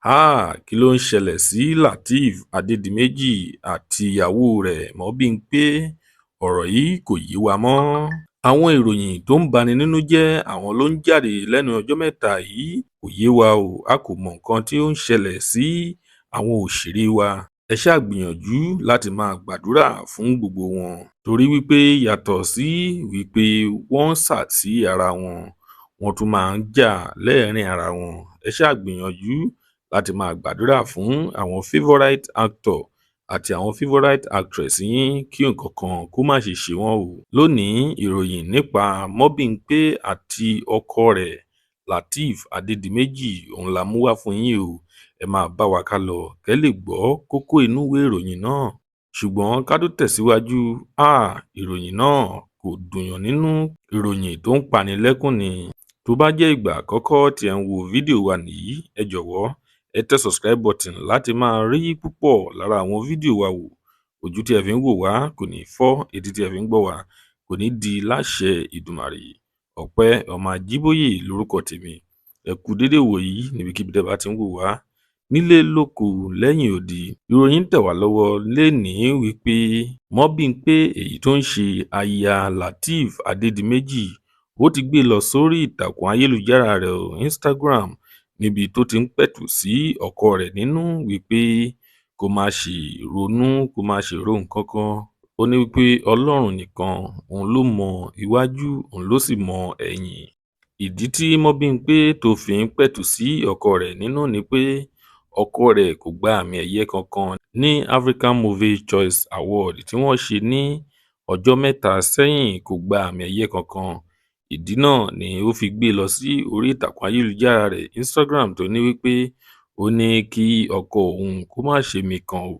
Háà! Kí ló ń ṣẹlẹ̀ sí Lateef Adédìméjì àtìyàwó rẹ̀ Mobímpé? Ọ̀rọ̀ yìí kò yé wa mọ́. Àwọn ìròyìn tó ń bani nínú jẹ́ àwọn ló ń jáde lẹ́nu ọjọ́ mẹ́ta yìí kò yé wa o. A kò mọ nǹkan tí ó ń ṣẹlẹ̀ sí àwọn òṣèré wa. Ẹ ṣáà gbìyànjú láti máa gbàdúrà fún gbogbo wọn torí wípé yàtọ̀ sí wípé wọ́n ń sà sí ara wọn, wọ́n tún máa ń jà lẹ́ẹ̀rín ara wọn. Ẹ ṣáà gbìyànjú láti máa gbàdúrà fún àwọn favourite actor àti àwọn favourite actress yín kí nǹkan kan kó má ṣe ṣe wọ́n o. Lónìí, ìròyìn nípa Mobímpé àti ọkọ rẹ̀ Lateef Adédìméjì òun la mú wá fún yín o. Ẹ máa bá wa ká lọ kẹ́ lè gbọ́ kókó inú ìwé ìròyìn náà. Ṣùgbọ́n ká tó tẹ̀síwájú, háà, ìròyìn náà kò dùnyàn nínú, ìròyìn tó ń pani lẹ́kún ni. Tó bá jẹ́ ìgbà àkọ́kọ́ tí ẹ̀ ń wo fídíò wa nìyí, ẹ jọ̀wọ́ ẹ tẹ subscribe button láti máa rí púpọ̀ lára àwọn fídíò wa wò. Ojú tí ẹ fi ń wò wá kò ní fọ́, etí tí ẹ fi ń gbọ́ wá kò ní di láṣẹ Ìdùmàrè. Ọpẹ́ ọmọ Ajíbóyè lórúkọ tèmi. Ẹ kú dédé wòyí níbikíbi tẹ́ bá ti ń wò wá nílé lóko lẹ́yìn odi. Ìròyìn ń tẹ̀ wá lọ́wọ́ lénìí wípé Mobímpé, èyí tó ń ṣe aya Lateef Adédìméjì, ó ti gbé lọ sórí ìtàkùn ayélujára rẹ̀ Instagram níbi tó ti ń pẹ̀tù sí ọkọ rẹ̀ nínú wípé kó má ṣe ronú, kó má ṣe ro nǹkan kan. Ó ní wípé Ọlọ́run nìkan òun ló mọ iwájú, òun ló sì mọ ẹ̀yìn. Ìdí tí Mobímpé tó fi ń pẹ̀tù sí ọkọ rẹ̀ nínú ni pé ọkọ rẹ̀ kò gba àmì ẹ̀yẹ kankan ní African Movie Choice Award tí wọ́n ṣe ní ọjọ́ mẹ́ta sẹ́yìn, kò gba àmì ẹ̀yẹ kankan. Ìdí náà ni ó fi gbé lọ sí orí ìtàkùn ayélujára rẹ̀ Instagram tó ní wípé ó ní kí ọkọ òun kó má ṣe mikàn ó,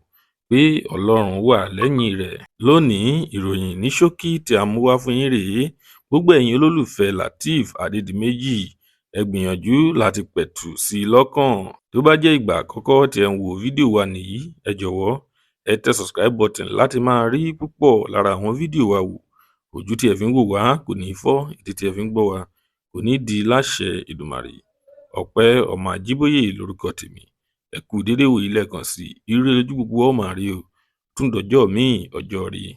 pé Ọlọ́run wà lẹ́yìn rẹ̀. Lónìí, ìròyìn ní ṣókí tí a mú wá fún yín rèé. Gbogbo ẹ̀yin olólùfẹ́ Lateef Adédìméjì, ẹ gbìyànjú láti pẹ̀tù sí i lọ́kàn. Tó bá jẹ́ ìgbà àkọ́kọ́ tí ẹ̀ ń wo fídíò wa nìyí, ẹ jọ̀wọ́ ẹ tẹ subscribe button láti máa rí púpọ̀ lára àwọn fídíò wa wò. Ojú tí ẹ fi ń wò wá kò ní fọ́, etí tí ẹ fi ń gbọ́ wá kò ní di láṣẹ Ìdùmàrè. Ọpẹ́ ọmọ Ajíbóyè lórúkọ tèmi. Ẹ kú dédé wòyí lẹ́ẹ̀kan sí i. Ire lójú gbogbo wa ó máa rí o. Tún dọjọ́ míì, ọjọ́ ire.